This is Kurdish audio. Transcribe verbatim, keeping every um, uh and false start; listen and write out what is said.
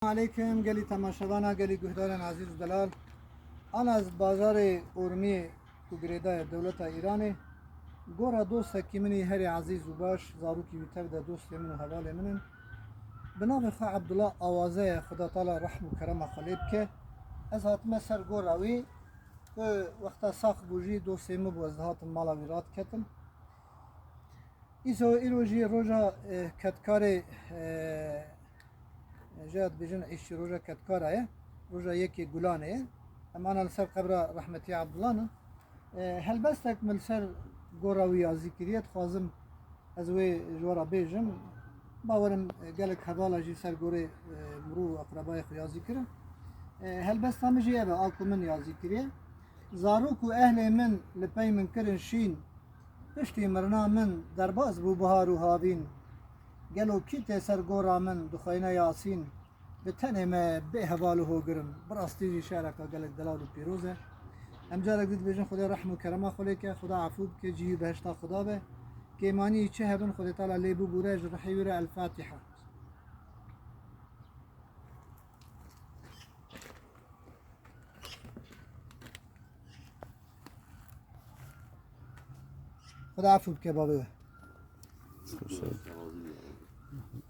Eleykum, gelî temaşevana, gelî guhdarên ezîz û delal. Ana ez bajarê Urmiyê ku girêdayê dewleta Îranê, gora dostekî min î herî ezîz û baş, zarokî wî tev de dostê min û hevalê min in. Bi navê xwe Abdullah Awaze ye, Xuda Teala rehm û kerema xwe lê bike. Ez hatime ser gora wî, ku wexta sax bû jî dostê min bû, ez dihatim mala wî radiketim. Îso îro jî roja, e, ketkarê, e, jê dibêjin îşçî roja ketkara ye, roja yekê Gulanê ye. Em ana li ser qebra rehmetî Abdullah ne. E, helbestek min li ser gora wî yazî kiriye, dixwazim ez wê ji we re bêjim. Bawerim, e, gelek hevala jî ser gorê, e, mirov û eqrebayê xwe yazî kirin. E, helbesta min jî ev e, a ku min yazî kiriye. Zarok û ehlê min li pey min kirin şîn, piştî mirina min derbas bû bihar û havîn. Gelo kî tê ser gora min dixweyne Yasîn? Bi tenê me bê heval û hogir in. Bi rastî jî şereka gelek delal û pîroz e. Em carek din dibêjin Xwedê rehm û kerema xwe lê ke, Xweda efû bike, cihî behişta Xweda be. Kêmanî çi hebin Xwedê Teala lê bibûre, ji rihê wî re El Fatiha. Xweda efû bike bavê we.